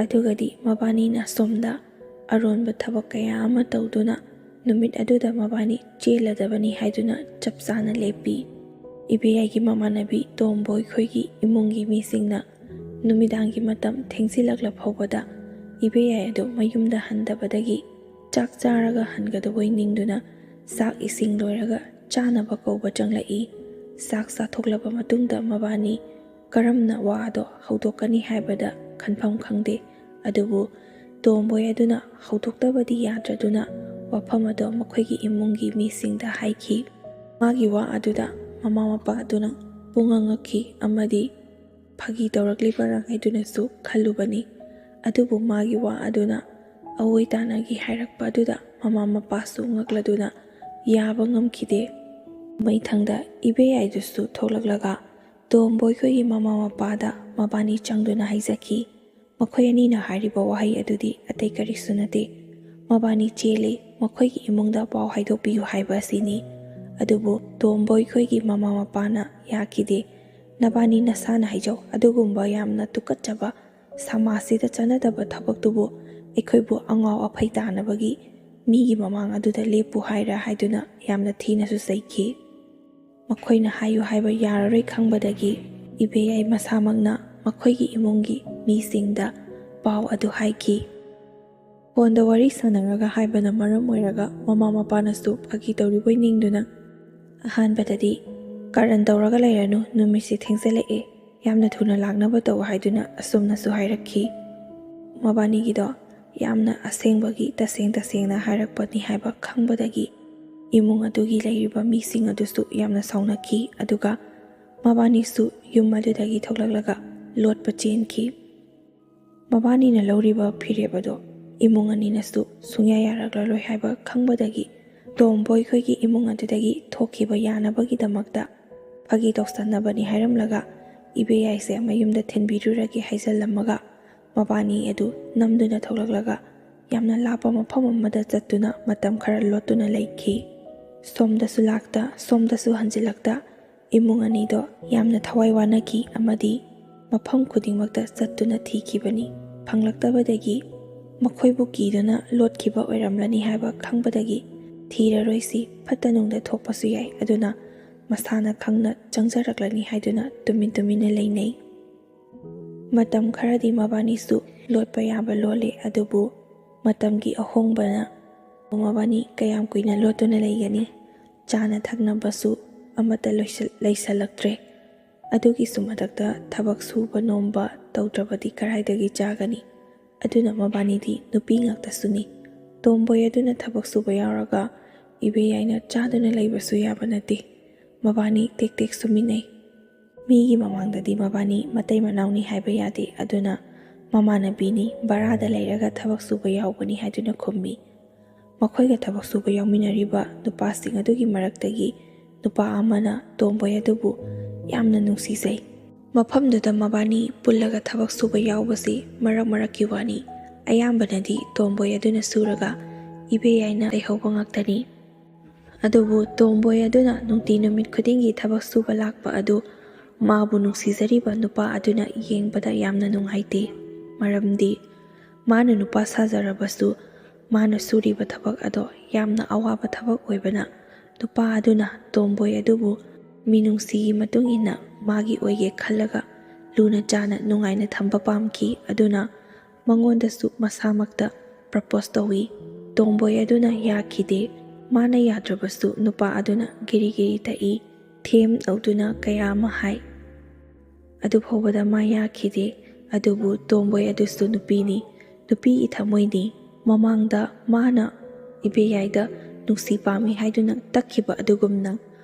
ꯑꯗꯨꯒꯗꯤ ꯃꯕꯥꯅꯤꯅ ꯁꯣꯝꯗ ꯑꯔꯣꯟꯕ ꯊꯕꯛ ꯀꯌꯥ ꯑꯃ ꯇꯧꯗꯨꯅ ꯅꯨꯃꯤꯠ ꯑꯗꯨꯗ ꯃꯕꯥꯅꯤ ꯆꯦꯜꯂꯗꯕꯅꯤ ꯍꯥꯏꯗꯨꯅ ꯆꯞ ꯆꯥꯅ ꯂꯦꯞꯄꯤ꯫ ꯏꯕꯦꯌꯥꯏꯒꯤ ꯃꯃꯥꯟꯅꯕꯤ ꯇꯣꯝꯕꯣꯏ ꯈꯣꯏꯒꯤ ꯏꯃꯨꯡꯒꯤ ꯃꯤꯁꯤꯡꯅ ꯅꯨꯃꯤꯗꯥꯡꯒꯤ ꯃꯇꯝ ꯊꯦꯡꯖꯤꯜꯂꯛꯂ ꯐꯥꯎꯕꯗ ꯏꯕꯦꯌꯥꯏ ꯑꯗꯨ ꯃꯌꯨꯝꯗ ꯍꯟꯗꯕꯗꯒꯤ ꯆꯥꯛ ꯆꯥꯔꯒ ꯍꯟꯒꯗꯕꯣꯏ ꯅꯤꯡꯗꯨꯅ ꯆꯥꯛ ꯏꯁꯤꯡ ꯂꯣꯏꯔꯒ ꯆꯥꯅꯕ ꯀꯧꯕ ꯆꯪꯂꯛꯏ꯫ ꯆꯥꯛ ꯆꯥꯊꯣꯛꯂꯕ ꯃꯇꯨꯡꯗ ꯃꯕꯥꯅꯤ ꯀꯔꯝꯅ ꯋꯥ ꯑꯗꯣ ꯍꯧꯗꯣꯛꯀꯅꯤ ꯍꯥꯏꯕꯗ ꯈꯟꯐꯝ ꯈꯪꯗꯦ꯫ ꯑꯗꯨꯕꯨ ꯇꯣꯝꯕꯣꯏ ꯑꯗꯨꯅ ꯍꯧꯗꯣꯛꯇꯕꯗꯤ ꯌꯥꯗ꯭ꯔꯗꯨꯅ ꯋꯥꯐꯝ ꯑꯗꯣ ꯃꯈꯣꯏꯒꯤ ꯏꯃꯨꯡꯒꯤ ꯃꯤꯁꯤꯡꯗ ꯍꯥꯏꯈꯤ꯫ ꯃꯥꯒꯤ ꯋꯥ ꯑꯗꯨꯗ ꯃꯃꯥ ꯃꯄꯥ ꯑꯗꯨꯅ ꯄꯨꯡꯉꯛ ꯉꯛꯈꯤ ꯑꯃꯗꯤ ꯐꯥꯒꯤ ꯇꯧꯔꯛꯂꯤꯕꯔꯥ ꯍꯥꯏꯗꯨꯅꯁꯨ ꯈꯜꯂꯨꯕꯅꯤ꯫ ꯑꯗꯨꯕꯨ ꯃꯥꯒꯤ ꯋꯥ ꯑꯗꯨꯅ ꯑꯑꯣꯏ ꯇꯥꯅꯒꯤ ꯍꯥꯏꯔꯛꯄ ꯑꯗꯨꯗ ꯃꯃꯥ ꯃꯄꯥꯁꯨ ꯉꯛꯂꯗꯨꯅ ꯌꯥꯕ ꯉꯝꯈꯤꯗꯦ꯫ ꯃꯩꯊꯪꯗ ꯏꯕꯦꯌꯥꯏꯗꯨꯁꯨ ꯊꯣꯛꯂꯛꯂꯒ ꯇꯣꯝꯕꯣꯏ ꯈꯣꯏꯒꯤ ꯃꯃꯥ ꯃꯄꯥꯗ ꯃꯕꯥꯅꯤ ꯆꯪꯗꯨꯅ ꯍꯥꯏꯖꯈꯤ꯫ ꯃꯈꯣꯏ ꯑꯅꯤꯅ ꯍꯥꯏꯔꯤꯕ ꯋꯥꯍꯩ ꯑꯗꯨꯗꯤ ꯑꯇꯩ ꯀꯔꯤꯁꯨ ꯅꯠꯇꯦ, "ꯃꯕꯥꯅꯤ ꯆꯦꯜꯂꯤ, ꯃꯈꯣꯏꯒꯤ ꯏꯃꯨꯡꯗ ꯄꯥꯎ ꯍꯥꯏꯗꯣꯛꯄꯤꯌꯨ" ꯍꯥꯏꯕ ꯑꯁꯤꯅꯤ꯫ ꯑꯗꯨꯕꯨ ꯇꯣꯝꯕꯣꯏ ꯈꯣꯏꯒꯤ ꯃꯃꯥ ꯃꯄꯥꯅ ꯌꯥꯈꯤꯗꯦ꯫ "ꯅꯕꯥꯅꯤ ꯅꯁꯥꯅ ꯍꯥꯏꯖꯧ, ꯑꯗꯨꯒꯨꯝꯕ ꯌꯥꯝꯅ ꯇꯨꯀꯠꯆꯕ, ꯁꯃꯥꯖꯁꯤꯗ ꯆꯠꯅꯗꯕ ꯊꯕꯛꯇꯨꯕꯨ ꯑꯩꯈꯣꯏꯕꯨ ꯑꯉꯥꯎ ꯑꯐꯩ ꯇꯥꯅꯕꯒꯤ ꯃꯤꯒꯤ ꯃꯃꯥꯡ ꯑꯗꯨꯗ ꯂꯦꯞꯄꯨ ꯍꯥꯏꯔ?" ꯍꯥꯏꯗꯨꯅ ꯌꯥꯝꯅ ꯊꯤꯅꯁꯨ ꯆꯩꯈꯤ꯫ ꯃꯈꯣꯏꯅ ꯍꯥꯏꯌꯨ ꯍꯥꯏꯕ ꯌꯥꯔꯔꯣꯏ ꯈꯪꯕꯗꯒꯤ ꯏꯕꯦꯌꯥꯏ ꯃꯁꯥꯃꯛꯅ ꯃꯈꯣꯏꯒꯤ ꯏꯃꯨꯡꯒꯤ ꯃꯤꯁꯤꯡꯗ ꯄꯥꯎ ꯑꯗꯨ ꯍꯥꯏꯈꯤ꯫ ꯐꯣꯟꯗ ꯋꯥꯔꯤ ꯁꯥꯟꯅꯔꯒ ꯍꯥꯏꯕꯅ ꯃꯔꯝ ꯑꯣꯏꯔꯒ ꯃꯃꯥ ꯃꯄꯥꯅꯁꯨ ꯐꯥꯒꯤ ꯇꯧꯔꯤꯕꯣꯏ ꯅꯤꯡꯗꯨꯅ, ꯑꯍꯥꯟꯕꯗꯗꯤ "ꯀꯥꯔꯟ ꯇꯧꯔꯒ ꯂꯩꯔꯅꯨ, ꯅꯨꯃꯤꯠꯁꯤ ꯊꯦꯡꯖꯤꯜꯂꯛꯑꯦ, ꯌꯥꯝꯅ ꯊꯨꯅ ꯂꯥꯛꯅꯕ ꯇꯧ" ꯍꯥꯏꯗꯨꯅ ꯑꯁꯨꯝꯅꯁꯨ ꯍꯥꯏꯔꯛꯈꯤ꯫ ꯃꯕꯥꯅꯤꯒꯤꯗꯣ ꯌꯥꯝꯅ ꯑꯁꯦꯡꯕꯒꯤ ꯇꯁꯦꯡ ꯇꯁꯦꯡꯅ ꯍꯥꯏꯔꯛꯄꯅꯤ ꯍꯥꯏꯕ ꯈꯪꯕꯗꯒꯤ ꯏꯃꯨꯡ ꯑꯗꯨꯒꯤ ꯂꯩꯔꯤꯕ ꯃꯤꯁꯤꯡ ꯑꯗꯨꯁꯨ ꯌꯥꯝꯅ ꯁꯥꯎꯅꯈꯤ, ꯑꯗꯨꯒ ꯃꯕꯥꯅꯤꯁꯨ ꯌꯨꯝ ꯑꯗꯨꯗꯒꯤ ꯊꯣꯛꯂꯛꯂꯒ ꯂꯣꯠꯄ ꯆꯦꯟꯈꯤ꯫ ꯃꯕꯥꯅꯤꯅ ꯂꯧꯔꯤꯕ ꯐꯤꯔꯦꯞ ꯑꯗꯣ ꯏꯃꯨꯡ ꯑꯅꯤꯅꯁꯨ ꯁꯨꯡꯌꯥ ꯌꯥꯔꯛꯂꯔꯣꯏ ꯍꯥꯏꯕ ꯈꯪꯕꯗꯒꯤ ꯇꯣꯝꯕꯣꯏ ꯈꯣꯏꯒꯤ ꯏꯃꯨꯡ ꯑꯗꯨꯗꯒꯤ ꯊꯣꯛꯈꯤꯕ ꯌꯥꯅꯕꯒꯤꯗꯃꯛꯇ ꯐꯥꯒꯤ ꯇꯧꯁꯟꯅꯕꯅꯤ ꯍꯥꯏꯔꯝꯂꯒ ꯏꯕꯦꯌꯥꯏꯁꯦ ꯃꯌꯨꯝꯗ ꯊꯤꯟꯕꯤꯔꯨꯔꯒꯦ ꯍꯥꯏꯖꯜꯂꯝꯃꯒ ꯃꯕꯥꯅꯤ ꯑꯗꯨ ꯅꯝꯗꯨꯅ ꯊꯣꯛꯂꯛꯂꯒ ꯌꯥꯝꯅ ꯂꯥꯞꯄ ꯃꯐꯝ ꯑꯃꯗ ꯆꯠꯇꯨꯅ ꯃꯇꯝ ꯈꯔ ꯂꯣꯠꯇꯨꯅ ꯂꯩꯈꯤ꯫ ꯁꯣꯝꯗꯁꯨ ꯂꯥꯛꯇ, ꯁꯣꯝꯗꯁꯨ ꯍꯟꯖꯤꯜꯂꯛꯇ, ꯏꯃꯨꯡ ꯑꯅꯤꯗꯣ ꯌꯥꯝꯅ ꯊꯋꯥꯏ ꯋꯥꯅꯈꯤ ꯑꯃꯗꯤ ꯃꯐꯝ ꯈꯨꯗꯤꯡꯃꯛꯇ ꯆꯠꯇꯨꯅ ꯊꯤꯈꯤꯕꯅꯤ꯫ ꯐꯪꯂꯛꯇꯕꯗꯒꯤ ꯃꯈꯣꯏꯕꯨ ꯀꯤꯗꯨꯅ ꯂꯣꯠꯈꯤꯕ ꯑꯣꯏꯔꯝꯂꯅꯤ ꯍꯥꯏꯕ ꯈꯪꯕꯗꯒꯤ ꯊꯤꯔꯔꯣꯏꯁꯤ, ꯐꯠꯇ ꯅꯨꯡꯗ ꯊꯣꯛꯄꯁꯨ ꯌꯥꯏ, ꯑꯗꯨꯅ ꯃꯁꯥꯅ ꯈꯪꯅ ꯆꯪꯖꯔꯛꯂꯅꯤ ꯍꯥꯏꯗꯨꯅ ꯇꯨꯃꯤꯟ ꯇꯨꯃꯤꯟꯅ ꯂꯩꯅꯩ꯫ ꯃꯇꯝ ꯈꯔꯗꯤ ꯃꯕꯥꯅꯤꯁꯨ ꯂꯣꯠꯄ ꯌꯥꯕ ꯂꯣꯜꯂꯦ, ꯑꯗꯨꯕꯨ ꯃꯇꯝꯒꯤ ꯑꯍꯣꯡꯕꯅ ꯃꯕꯥꯅꯤ ꯀꯌꯥꯝ ꯀꯨꯏꯅ ꯂꯣꯠꯇꯨꯅ ꯂꯩꯒꯅꯤ? ꯆꯥꯅ ꯊꯛꯅꯕꯁꯨ ꯑꯃꯠꯇ ꯂꯣꯏꯁꯤꯜ-, ꯂꯩꯁꯜꯂꯛꯇ꯭ꯔꯦ꯫ ꯑꯗꯨꯒꯤꯁꯨ ꯃꯊꯛꯇ ꯊꯕꯛ ꯁꯨꯕ ꯅꯣꯝꯕ ꯇꯧꯗ꯭ꯔꯕꯗꯤ ꯀꯔꯥꯏꯗꯒꯤ ꯆꯥꯒꯅꯤ? ꯑꯗꯨꯅ ꯃꯕꯥꯅꯤꯗꯤ ꯅꯨꯄꯤ ꯉꯥꯛꯇꯁꯨꯅꯤ꯫ ꯇꯣꯝꯕꯣꯏ ꯑꯗꯨꯅ ꯊꯕꯛ ꯁꯨꯕ ꯌꯥꯎꯔꯒ ꯏꯕꯦꯌꯥꯏꯅ ꯆꯥꯗꯨꯅ ꯂꯩꯕꯁꯨ ꯌꯥꯕ ꯅꯠꯇꯦ꯫ ꯃꯕꯥꯅꯤ ꯇꯦꯛ ꯇꯦꯛ ꯁꯨꯃꯤꯟꯅꯩ꯫ ꯃꯤꯒꯤ ꯃꯃꯥꯡꯗꯗꯤ ꯃꯕꯥꯅꯤ ꯃꯇꯩ ꯃꯅꯥꯎꯅꯤ ꯍꯥꯏꯕ ꯌꯥꯗꯦ, ꯑꯗꯨꯅ ꯃꯃꯥꯟꯅꯕꯤꯅꯤ, ꯚꯔꯥꯗ ꯂꯩꯔꯒ ꯊꯕꯛ ꯁꯨꯕ ꯌꯥꯎꯕꯅꯤ ꯍꯥꯏꯗꯨꯅ ꯈꯨꯝꯃꯤ꯫ ꯃꯈꯣꯏꯒ ꯊꯕꯛ ꯁꯨꯕ ꯌꯥꯎꯃꯤꯟꯅꯔꯤꯕ ꯅꯨꯄꯥꯁꯤꯡ ꯑꯗꯨꯒꯤ ꯃꯔꯛꯇꯒꯤ ꯅꯨꯄꯥ ꯑꯃꯅ ꯇꯣꯝꯕꯣꯏ ꯑꯗꯨꯕꯨ ꯌꯥꯝꯅ ꯅꯨꯡꯁꯤꯖꯩ꯫ ꯃꯐꯝꯗꯨꯗ ꯃꯕꯥꯅꯤ ꯄꯨꯜꯂꯒ ꯊꯕꯛ ꯁꯨꯕ ꯌꯥꯎꯕꯁꯤ ꯃꯔꯛ ꯃꯔꯛꯀꯤ ꯋꯥꯅꯤ꯫ ꯑꯌꯥꯝꯕꯅꯗꯤ ꯇꯣꯝꯕꯣꯏ ꯑꯗꯨꯅ ꯁꯨꯔꯒ ꯏꯕꯦꯌꯥꯏꯅ ꯂꯩꯍꯧꯕ ꯉꯥꯛꯇꯅꯤ꯫ ꯑꯗꯨꯕꯨ ꯇꯣꯝꯕꯣꯏ ꯑꯗꯨꯅ ꯅꯨꯡꯇꯤ ꯅꯨꯃꯤꯠ ꯈꯨꯗꯤꯡꯒꯤ ꯊꯕꯛ ꯁꯨꯕ ꯂꯥꯛꯄ ꯑꯗꯨ ꯃꯥꯕꯨ ꯅꯨꯡꯁꯤꯖꯔꯤꯕ ꯅꯨꯄꯥ ꯑꯗꯨꯅ ꯌꯦꯡꯕꯗ ꯌꯥꯝꯅ ꯅꯨꯡꯉꯥꯏꯇꯦ꯫ ꯃꯔꯝꯗꯤ ꯃꯥꯅ ꯅꯨꯄꯥ ꯁꯥꯖꯔꯕꯁꯨ ꯃꯥꯅ ꯁꯨꯔꯤꯕ ꯊꯕꯛ ꯑꯗꯣ ꯌꯥꯝꯅ ꯑꯋꯥꯕ ꯊꯕꯛ ꯑꯣꯏꯕꯅ ꯅꯨꯄꯥ ꯑꯗꯨꯅ ꯇꯣꯝꯕꯣꯏ ꯑꯗꯨꯕꯨ ꯃꯤꯅꯨꯡꯁꯤꯒꯤ ꯃꯇꯨꯡ ꯏꯟꯅ ꯃꯥꯒꯤ ꯑꯣꯏꯒꯦ ꯈꯜꯂꯒ ꯂꯨꯅ ꯆꯥꯅ ꯅꯨꯡꯉꯥꯏꯅ ꯊꯝꯕ ꯄꯥꯝꯈꯤ꯫ ꯑꯗꯨꯅ ꯃꯉꯣꯟꯗꯁꯨ ꯃꯁꯥꯃꯛꯇ ꯄ꯭ꯔꯄꯣꯁ ꯇꯧꯏ꯫ ꯇꯣꯝꯕꯣꯏ ꯑꯗꯨꯅ ꯌꯥꯈꯤꯗꯦ꯫ ꯃꯥꯅ ꯌꯥꯗ꯭ꯔꯕꯁꯨ ꯅꯨꯄꯥ ꯑꯗꯨꯅ ꯒꯤꯔꯤ ꯒꯤꯔꯤ ꯇꯛꯏ꯫ ꯊꯦꯝ ꯇꯧꯗꯨꯅ ꯀꯌꯥ ꯑꯃ ꯍꯥꯏ꯫ ꯑꯗꯨ ꯐꯥꯎꯕꯗ ꯃꯥ ꯌꯥꯈꯤꯗꯦ꯫ ꯑꯗꯨꯕꯨ ꯇꯣꯝꯕꯣꯏ ꯑꯗꯨꯁꯨ ꯅꯨꯄꯤꯅꯤ, ꯅꯨꯄꯤꯒꯤ ꯊꯃꯣꯏꯅꯤ꯫ ꯃꯃꯥꯡꯗ ꯃꯥꯅ ꯏꯕꯦꯌꯥꯏꯗ ꯅꯨꯡꯁꯤ ꯄꯥꯝꯃꯤ ꯍꯥꯏꯗꯨꯅ ꯇꯛꯈꯤꯕ ꯑꯗꯨꯒꯨꯝꯅ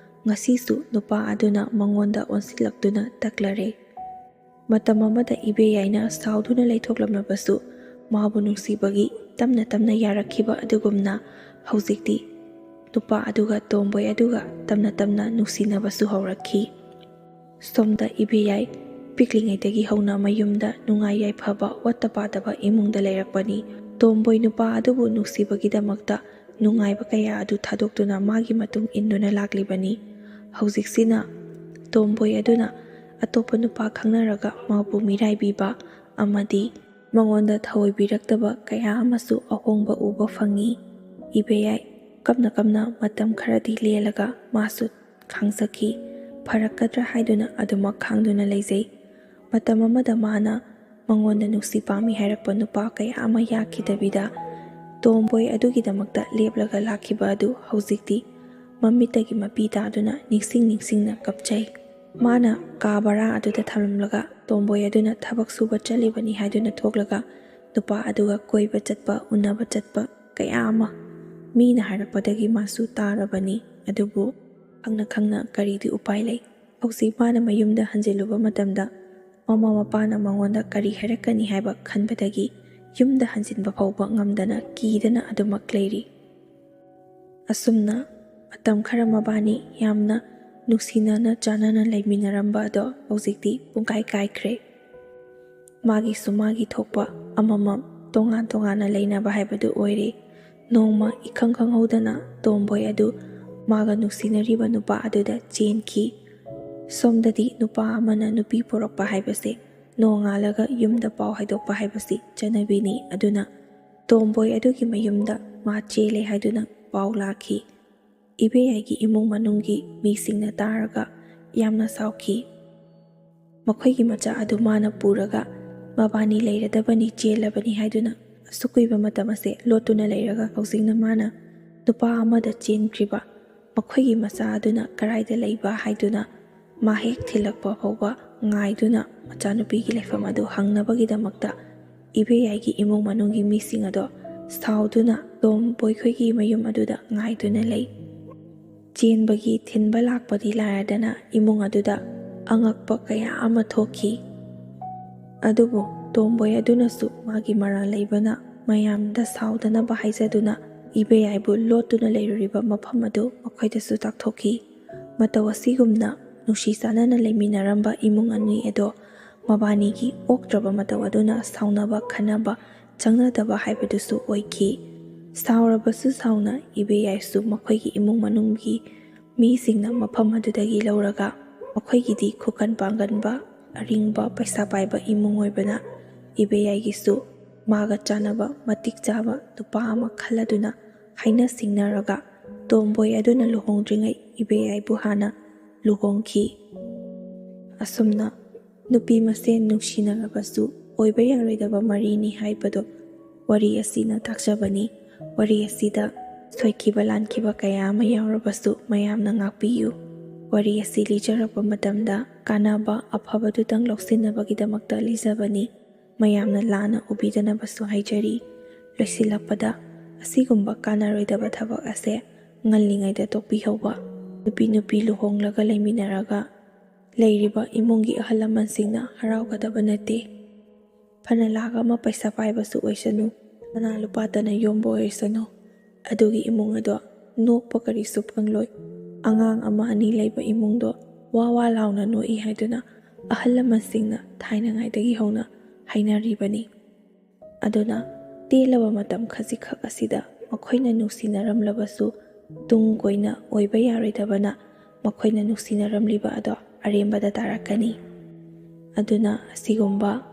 ꯉꯁꯤꯁꯨ ꯅꯨꯄꯥ ꯑꯗꯨꯅ ꯃꯉꯣꯟꯗ ꯑꯣꯟꯁꯤꯜꯂꯛꯇꯨꯅ ꯇꯛꯂꯔꯦ꯫ ꯃꯇꯝ ꯑꯃꯗ ꯏꯕꯦꯌꯥꯏꯅ ꯁꯥꯎꯗꯨꯅ ꯂꯩꯊꯣꯛꯂꯝꯂꯕꯁꯨ ꯃꯥꯕꯨ ꯅꯨꯡꯁꯤꯕꯒꯤ ꯇꯞꯅ ꯇꯞꯅ ꯌꯥꯔꯛꯈꯤꯕ ꯑꯗꯨꯒꯨꯝꯅ ꯍꯧꯖꯤꯛꯇꯤ ꯅꯨꯄꯥ ꯑꯗꯨꯒ ꯇꯣꯝꯕꯣꯏ ꯑꯗꯨꯒ ꯇꯞꯅ ꯇꯞꯅ ꯅꯨꯡꯁꯤꯅꯕꯁꯨ ꯍꯧꯔꯛꯈꯤ꯫ ꯁꯣꯝꯗ ꯏꯕꯦꯌꯥꯏ ꯄꯤꯛꯂꯤꯉꯩꯗꯒꯤ ꯍꯧꯅ ꯃꯌꯨꯝꯗ ꯅꯨꯡꯉꯥꯏ ꯌꯥꯏꯐꯕ ꯋꯥꯠꯇ ꯄꯥꯗꯕ ꯏꯃꯨꯡꯗ ꯂꯩꯔꯛꯄꯅꯤ꯫ ꯇꯣꯝꯕꯣꯏ ꯅꯨꯄꯥ ꯑꯗꯨꯕꯨ ꯅꯨꯡꯁꯤꯕꯒꯤꯗꯃꯛꯇ ꯅꯨꯡꯉꯥꯏꯕ ꯀꯌꯥ ꯑꯗꯨ ꯊꯥꯗꯣꯛꯇꯨꯅ ꯃꯥꯒꯤ ꯃꯇꯨꯡ ꯏꯟꯗꯨꯅ ꯂꯥꯛꯂꯤꯕꯅꯤ꯫ ꯍꯧꯖꯤꯛꯁꯤꯅ ꯇꯣꯝꯕꯣꯏ ꯑꯗꯨꯅ ꯑꯇꯣꯞꯄ ꯅꯨꯄꯥ ꯈꯪꯅꯔꯒ ꯃꯥꯕꯨ ꯃꯤꯔꯥꯏꯕꯤꯕ ꯑꯃꯗꯤ ꯃꯉꯣꯟꯗ ꯊꯑꯣꯏꯕꯤꯔꯛꯇꯕ ꯀꯌꯥ ꯑꯃꯁꯨ ꯑꯍꯣꯡꯕ ꯎꯕ ꯐꯪꯉꯤ꯫ ꯏꯕꯦꯌꯥꯏ ꯀꯞꯅ ꯀꯞꯅ ꯃꯇꯝ ꯈꯔꯗꯤ ꯂꯦꯜꯂꯒ ꯃꯥꯁꯨ ꯈꯥꯡꯖꯈꯤ꯫ ꯐꯔꯛꯀꯗ꯭ꯔꯥ ꯍꯥꯏꯗꯨꯅ ꯑꯗꯨꯃꯛ ꯈꯥꯡꯗꯨꯅ ꯂꯩꯖꯩ꯫ ꯃꯇꯝ ꯑꯃꯗ ꯃꯥꯅ ꯃꯉꯣꯟꯗ ꯅꯨꯡꯁꯤ ꯄꯥꯝꯃꯤ ꯍꯥꯏꯔꯛꯄ ꯅꯨꯄꯥ ꯀꯌꯥ ꯑꯃ ꯌꯥꯈꯤꯗꯕꯤꯗ ꯇꯣꯝꯕꯣꯏ ꯑꯗꯨꯒꯤꯗꯃꯛꯇ ꯂꯦꯞꯂꯒ ꯂꯥꯛꯈꯤꯕ ꯑꯗꯨ ꯍꯧꯖꯤꯛꯇꯤ ꯃꯃꯤꯠꯇꯒꯤ ꯃꯄꯤ ꯇꯥꯗꯨꯅ ꯅꯤꯡꯁꯤꯡ ꯅꯤꯡꯁꯤꯡꯅ ꯀꯞꯆꯩ꯫ ꯃꯥꯅ ꯀꯥ ꯚꯔꯥ ꯑꯗꯨꯗ ꯊꯝꯂꯝꯂꯒ ꯇꯣꯝꯕꯣꯏ ꯑꯗꯨꯅ ꯊꯕꯛ ꯁꯨꯕ ꯆꯠꯂꯤꯕꯅꯤ ꯍꯥꯏꯗꯨꯅ ꯊꯣꯛꯂꯒ ꯅꯨꯄꯥ ꯑꯗꯨꯒ ꯀꯣꯏꯕ ꯆꯠꯄ, ꯎꯅꯕ ꯆꯠꯄ ꯀꯌꯥ ꯑꯃ ꯃꯤꯅ ꯍꯥꯏꯔꯛꯄꯗꯒꯤ ꯃꯥꯁꯨ ꯇꯥꯔꯕꯅꯤ꯫ ꯑꯗꯨꯕꯨ ꯈꯪꯅ ꯈꯪꯅ ꯀꯔꯤꯗꯤ ꯎꯄꯥꯏ ꯂꯩ? ꯍꯧꯖꯤꯛ ꯃꯥꯅ ꯃꯌꯨꯝꯗ ꯍꯟꯖꯤꯜꯂꯨꯕ ꯃꯇꯝꯗ ꯃꯃꯥ ꯃꯄꯥꯅ ꯃꯉꯣꯟꯗ ꯀꯔꯤ ꯍꯥꯏꯔꯛꯀꯅꯤ ꯍꯥꯏꯕ ꯈꯟꯕꯗꯒꯤ ꯌꯨꯝꯗ ꯍꯟꯖꯤꯟꯕ ꯐꯥꯎꯕ ꯉꯝꯗꯅ ꯀꯤꯗꯅ ꯑꯗꯨꯃꯛ ꯂꯩꯔꯤ꯫ ꯑꯁꯨꯝꯅ ꯃꯇꯝ ꯈꯔ ꯃꯕꯥꯅꯤ ꯌꯥꯝꯅ ꯅꯨꯡꯁꯤꯅꯅ ꯆꯥꯟꯅꯅ ꯂꯩꯃꯤꯟꯅꯔꯝꯕ ꯑꯗꯣ ꯍꯧꯖꯤꯛꯇꯤ ꯄꯨꯡꯀꯥꯏ ꯀꯥꯏꯈ꯭ꯔꯦ꯫ ꯃꯥꯒꯤꯁꯨ ꯃꯥꯒꯤ ꯊꯣꯛꯄ ꯑꯃꯃꯝ ꯇꯣꯉꯥꯟ ꯇꯣꯉꯥꯟꯅ ꯂꯩꯅꯕ ꯍꯥꯏꯕꯗꯨ ꯑꯣꯏꯔꯦ꯫ ꯅꯣꯡꯃ ꯏꯈꯪ ꯈꯪꯍꯧꯗꯅ ꯇꯣꯝꯕꯣꯏ ꯑꯗꯨ ꯃꯥꯒ ꯅꯨꯡꯁꯤꯅꯔꯤꯕ ꯅꯨꯄꯥ ꯑꯗꯨꯗ ꯆꯦꯟꯈꯤ꯫ ꯁꯣꯝꯗꯗꯤ ꯅꯨꯄꯥ ꯑꯃꯅ ꯅꯨꯄꯤ ꯄꯨꯔꯛꯄ ꯍꯥꯏꯕꯁꯦ ꯅꯣꯡꯉꯥꯜꯂꯒ ꯌꯨꯝꯗ ꯄꯥꯎ ꯍꯥꯏꯗꯣꯛꯄ ꯍꯥꯏꯕꯁꯤ ꯆꯠꯅꯕꯤꯅꯤ꯫ ꯑꯗꯨꯅ ꯇꯣꯝꯕꯣꯏ ꯑꯗꯨꯒꯤ ꯃꯌꯨꯝꯗ ꯃꯥ ꯆꯦꯜꯂꯦ ꯍꯥꯏꯗꯨꯅ ꯄꯥꯎ ꯂꯥꯛꯈꯤ꯫ ꯏꯕꯦꯌꯥꯏꯒꯤ ꯏꯃꯨꯡ ꯃꯅꯨꯡꯒꯤ ꯃꯤꯁꯤꯡꯅ ꯇꯥꯔꯒ ꯌꯥꯝꯅ ꯁꯥꯎꯈꯤ꯫ ꯃꯈꯣꯏꯒꯤ ꯃꯆꯥ ꯑꯗꯨ ꯃꯥꯅ ꯄꯨꯔꯒ ꯃꯕꯥꯅꯤ ꯂꯩꯔꯗꯕꯅꯤ, ꯆꯦꯜꯂꯕꯅꯤ ꯍꯥꯏꯗꯨꯅ ꯑꯁꯨꯛ ꯀꯨꯏꯕ ꯃꯇꯝ ꯑꯁꯦ ꯂꯣꯠꯇꯨꯅ ꯂꯩꯔꯒ ꯍꯧꯖꯤꯛꯅ ꯃꯥꯅ ꯅꯨꯄꯥ ꯑꯃꯗ ꯆꯦꯟꯈ꯭ꯔꯤꯕ, ꯃꯈꯣꯏꯒꯤ ꯃꯆꯥ ꯑꯗꯨꯅ ꯀꯔꯥꯏꯗ ꯂꯩꯕ ꯍꯥꯏꯗꯨꯅ ꯃꯥ ꯍꯦꯛ ꯊꯤꯜꯂꯛꯄ ꯐꯥꯎꯕ ꯉꯥꯏꯗꯨꯅ ꯃꯆꯥꯅꯨꯄꯤꯒꯤ ꯂꯩꯐꯝ ꯑꯗꯨ ꯍꯪꯅꯕꯒꯤꯗꯃꯛꯇ ꯏꯕꯦꯌꯥꯏꯒꯤ ꯏꯃꯨꯡ ꯃꯅꯨꯡꯒꯤ ꯃꯤꯁꯤꯡ ꯑꯗꯣ ꯁꯥꯎꯗꯨꯅ ꯇꯣꯝꯕꯣꯏꯈꯣꯏꯒꯤ ꯃꯌꯨꯝ ꯑꯗꯨꯗ ꯉꯥꯏꯗꯨꯅ ꯂꯩ꯫ ꯆꯦꯟꯕꯒꯤ ꯊꯤꯟꯕ ꯂꯥꯛꯄꯗꯤ ꯂꯥꯏꯔꯗꯅ ꯏꯃꯨꯡ ꯑꯗꯨꯗ ꯑꯉꯛꯄ ꯀꯌꯥ ꯑꯃ ꯊꯣꯛꯈꯤ꯫ ꯑꯗꯨꯕꯨ ꯇꯣꯝꯕꯣꯏ ꯑꯗꯨꯅꯁꯨ ꯃꯥꯒꯤ ꯃꯔꯥꯜ ꯂꯩꯕꯅ ꯃꯌꯥꯝꯗ ꯁꯥꯎꯗꯅꯕ ꯍꯥꯏꯖꯗꯨꯅ ꯏꯕꯦꯌꯥꯏꯕꯨ ꯂꯣꯠꯇꯨꯅ ꯂꯩꯔꯨꯔꯤꯕ ꯃꯐꯝ ꯑꯗꯨ ꯃꯈꯣꯏꯗꯁꯨ ꯇꯥꯛꯊꯣꯛꯈꯤ꯫ ꯃꯇꯧ ꯑꯁꯤꯒꯨꯝꯅ ꯅꯨꯡꯁꯤ ꯆꯥꯟꯅꯅ ꯂꯩꯃꯤꯟꯅꯔꯝꯕ ꯏꯃꯨꯡ ꯑꯅꯤ ꯑꯗꯣ ꯃꯕꯥꯅꯤꯒꯤ ꯑꯣꯛꯇ꯭ꯔꯕ ꯃꯇꯧ ꯑꯗꯨꯅ ꯁꯥꯎꯅꯕ ꯈꯟꯅꯕ ꯆꯪꯅꯗꯕ ꯍꯥꯏꯕꯗꯨꯁꯨ ꯑꯣꯏꯈꯤ꯫ ꯁꯥꯎꯔꯕꯁꯨ ꯁꯥꯎꯅ ꯏꯕꯦꯌꯥꯏꯁꯨ ꯃꯈꯣꯏꯒꯤ ꯏꯃꯨꯡ ꯃꯅꯨꯡꯒꯤ ꯃꯤꯁꯤꯡꯅ ꯃꯐꯝ ꯑꯗꯨꯗꯒꯤ ꯂꯧꯔꯒ ꯃꯈꯣꯏꯒꯤꯗꯤ ꯈꯨꯀꯟ ꯄꯥꯡꯒꯟꯕ ꯑꯔꯤꯡꯕ ꯄꯩꯁꯥ ꯄꯥꯏꯕ ꯏꯃꯨꯡ ꯑꯣꯏꯕꯅ ꯏꯕꯦꯌꯥꯏꯒꯤꯁꯨ ꯃꯥꯒ ꯆꯥꯟꯅꯕ ꯃꯇꯤꯛ ꯆꯥꯕ ꯅꯨꯄꯥ ꯑꯃ ꯈꯜꯂꯗꯨꯅ ꯍꯥꯏꯅ ꯁꯤꯡꯅꯔꯒ ꯇꯣꯝꯕꯣꯏ ꯑꯗꯨꯅ ꯂꯨꯍꯣꯡꯗ꯭ꯔꯤꯉꯩ ꯏꯕꯦꯌꯥꯏꯕꯨ ꯍꯥꯟꯅ ꯂꯨꯍꯣꯡꯈꯤ꯫ ꯑꯁꯨꯝꯅ ꯅꯨꯄꯤ ꯃꯁꯦꯟ ꯅꯨꯡꯁꯤꯅꯔꯕꯁꯨ ꯑꯣꯏꯕ ꯌꯥꯔꯣꯏꯗꯕ ꯃꯔꯤꯅꯤ ꯍꯥꯏꯕꯗꯣ ꯋꯥꯔꯤ ꯑꯁꯤꯅ ꯇꯥꯛꯆꯕꯅꯤ꯫ ꯋꯥꯔꯤ ꯑꯁꯤꯗ ꯁꯣꯏꯈꯤꯕ ꯂꯥꯟꯈꯤꯕ ꯀꯌꯥ ꯑꯃ ꯌꯥꯎꯔꯕꯁꯨ ꯃꯌꯥꯝꯅ ꯉꯥꯛꯄꯤꯌꯨ꯫ ꯋꯥꯔꯤ ꯑꯁꯤ ꯂꯤꯖꯔꯛꯄ ꯃꯇꯝꯗ ꯀꯥꯟꯅꯕ ꯑꯐꯕꯗꯨꯇꯪ ꯂꯧꯁꯤꯟꯅꯕꯒꯤꯗꯃꯛꯇ ꯂꯤꯖꯕꯅꯤ꯫ ꯃꯌꯥꯝꯅ ꯂꯥꯟꯅ ꯎꯕꯤꯗꯅꯕꯁꯨ ꯍꯥꯏꯖꯔꯤ꯫ ꯂꯣꯏꯁꯤꯜꯂꯛꯄꯗ ꯑꯁꯤꯒꯨꯝꯕ ꯀꯥꯟꯅꯔꯣꯏꯗꯕ ꯊꯕꯛ ꯑꯁꯦ ꯉꯜꯂꯤꯉꯩꯗ ꯇꯣꯛꯄꯤꯍꯧꯕ꯫ ꯅꯨꯄꯤ ꯅꯨꯄꯤ ꯂꯨꯍꯣꯡꯂꯒ ꯂꯩꯃꯤꯟꯅꯔꯒ ꯂꯩꯔꯤꯕ ꯏꯃꯨꯡꯒꯤ ꯑꯍꯜ ꯂꯃꯟꯁꯤꯡꯅ ꯍꯔꯥꯎꯒꯗꯕ ꯅꯠꯇꯦ꯫ ꯐꯅ ꯂꯥꯛ ꯑꯃ ꯄꯩꯁꯥ ꯄꯥꯏꯕꯁꯨ ꯑꯣꯏꯁꯅꯨ, ꯁꯅꯥ ꯂꯨꯄꯥꯇꯅ ꯌꯣꯝꯕ ꯑꯣꯏꯁꯅꯨ, ꯑꯗꯨꯒꯤ ꯏꯃꯨꯡ ꯑꯗꯣ ꯅꯣꯛꯄ ꯀꯔꯤꯁꯨ ꯐꯪꯂꯣꯏ꯫ ꯑꯉꯥꯡ ꯑꯃ ꯑꯅꯤ ꯂꯩꯕ ꯏꯃꯨꯡꯗꯣ ꯋꯥ ꯋꯥ ꯂꯥꯎꯅ ꯅꯣꯛꯏ ꯍꯥꯏꯗꯨꯅ ꯑꯍꯜ ꯂꯃꯟꯁꯤꯡꯅ ꯊꯥꯏꯅꯉꯥꯏꯗꯒꯤ ꯍꯧꯅ ꯍꯥꯏꯅꯔꯤꯕꯅꯤ꯫ ꯑꯗꯨꯅ ꯇꯦꯜꯂꯕ ꯃꯇꯝ ꯈꯖꯤꯛꯈꯛ ꯑꯁꯤꯗ ꯃꯈꯣꯏꯅ ꯅꯨꯡꯁꯤꯅꯔꯝꯂꯕꯁꯨ, ꯇꯨꯡ ꯀꯣꯏꯅ ꯑꯣꯏꯕ ꯌꯥꯔꯣꯏꯗꯕꯅ ꯃꯈꯣꯏꯅ ꯅꯨꯡꯁꯤꯅꯔꯝꯂꯤꯕ ꯑꯗꯣ ꯑꯔꯦꯝꯕꯗ ꯇꯥꯔꯛꯀꯅꯤ꯫ ꯑꯗꯨꯅ ꯑꯁꯤꯒꯨꯝꯕ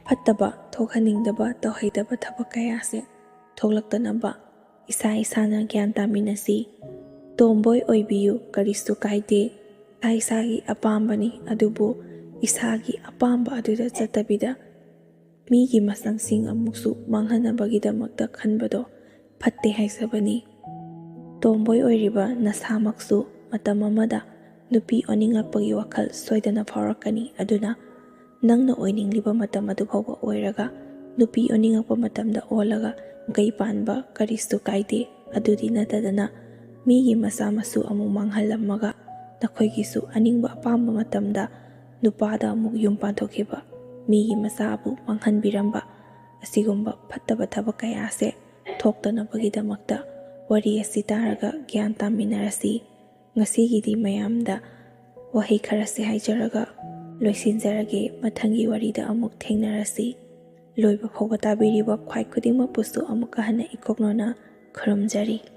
ꯐꯠꯇꯕ, ꯊꯣꯛꯍꯟꯅꯤꯡꯗꯕ, ꯇꯧꯍꯩꯗꯕ ꯊꯕꯛ ꯀꯌꯥꯁꯦ ꯊꯣꯛꯂꯛꯇꯅꯕ ꯏꯁꯥ ꯏꯁꯥꯅ ꯒ꯭ꯌꯥꯟ ꯇꯥꯃꯤꯟꯅꯁꯤ꯫ ꯇꯣꯝꯕꯣꯏ ꯑꯣꯏꯕꯤꯌꯨ, ꯀꯔꯤꯁꯨ ꯀꯥꯏꯗꯦ꯫ ꯏꯁꯥ ꯏꯁꯥꯒꯤ ꯑꯄꯥꯝꯕꯅꯤ, ꯑꯗꯨꯕꯨ ꯏꯁꯥꯒꯤ ꯑꯄꯥꯝꯕ ꯑꯗꯨꯗ ꯆꯠꯇꯕꯤꯗ ꯃꯤꯒꯤ ꯃꯁꯝꯁꯤꯡ ꯑꯃꯨꯛꯁꯨ ꯃꯥꯡꯍꯟꯅꯕꯒꯤꯗꯃꯛꯇ ꯈꯟꯕꯗꯣ ꯐꯠꯇꯦ ꯍꯥꯏꯖꯕꯅꯤ꯫ ꯇꯣꯝꯕꯣꯏ ꯑꯣꯏꯔꯤꯕ ꯅꯁꯥꯃꯛꯁꯨ ꯃꯇꯝ ꯑꯃꯗ ꯅꯨꯄꯤ ꯑꯣꯟꯅꯤꯡꯂꯛꯄꯒꯤ ꯋꯥꯈꯜ ꯁꯣꯏꯗꯅ ꯐꯥꯎꯔꯛꯀꯅꯤ꯫ ꯑꯗꯨꯅ ꯅꯪꯅ ꯑꯣꯏꯅꯤꯡꯂꯤꯕ ꯃꯇꯝ ꯑꯗꯨ ꯐꯥꯎꯕ ꯑꯣꯏꯔꯒ ꯅꯨꯄꯤ ꯑꯣꯟꯅꯤꯡꯂꯛꯄ ꯃꯇꯝꯗ ꯑꯣꯜꯂꯒ ꯃꯀꯩ ꯄꯥꯟꯕ ꯀꯔꯤꯁꯨ ꯀꯥꯏꯗꯦ꯫ ꯑꯗꯨꯗꯤ ꯅꯠꯇꯗꯅ ꯃꯤꯒꯤ ꯃꯆꯥ ꯃꯁꯨ ꯑꯃꯨꯛ ꯃꯥꯡꯍꯜꯂꯝꯃꯒ ꯅꯈꯣꯏꯒꯤꯁꯨ ꯑꯅꯤꯡꯕ ꯑꯄꯥꯝꯕ ꯃꯇꯝꯗ ꯅꯨꯄꯥꯗ ꯑꯃꯨꯛ ꯌꯨꯝ ꯄꯥꯟꯊꯣꯛꯈꯤꯕ, ꯃꯤꯒꯤ ꯃꯆꯥꯕꯨ ꯃꯥꯡꯍꯟꯕꯤꯔꯝꯕ, ꯑꯁꯤꯒꯨꯝꯕ ꯐꯠꯇꯕ ꯊꯕꯛ ꯀꯌꯥꯁꯦ ꯊꯣꯛꯇꯅꯕꯒꯤꯗꯃꯛꯇ ꯋꯥꯔꯤ ꯑꯁꯤ ꯇꯥꯔꯒ ꯒ꯭ꯌꯥꯟ ꯇꯥꯃꯤꯟꯅꯔꯁꯤ꯫ ꯉꯁꯤꯒꯤꯗꯤ ꯃꯌꯥꯝꯗ ꯋꯥꯍꯩ ꯈꯔꯁꯦ ꯍꯥꯏꯖꯔꯒ ꯂꯣꯏꯁꯤꯟꯖꯔꯒꯦ꯫ ꯃꯊꯪꯒꯤ ꯋꯥꯔꯤꯗ ꯑꯃꯨꯛ ꯊꯦꯡꯅꯔꯁꯤ꯫ ꯂꯣꯏꯕ ꯐꯥꯎꯕ ꯇꯥꯕꯤꯔꯤꯕ ꯈ꯭ꯋꯥꯏ ꯈꯨꯗꯤꯡꯃꯛꯄꯨꯁꯨ ꯑꯃꯨꯛꯀ ꯍꯟꯅ ꯏꯀꯣꯛꯅꯣꯅ ꯈꯨꯔꯨꯝꯖꯔꯤ꯫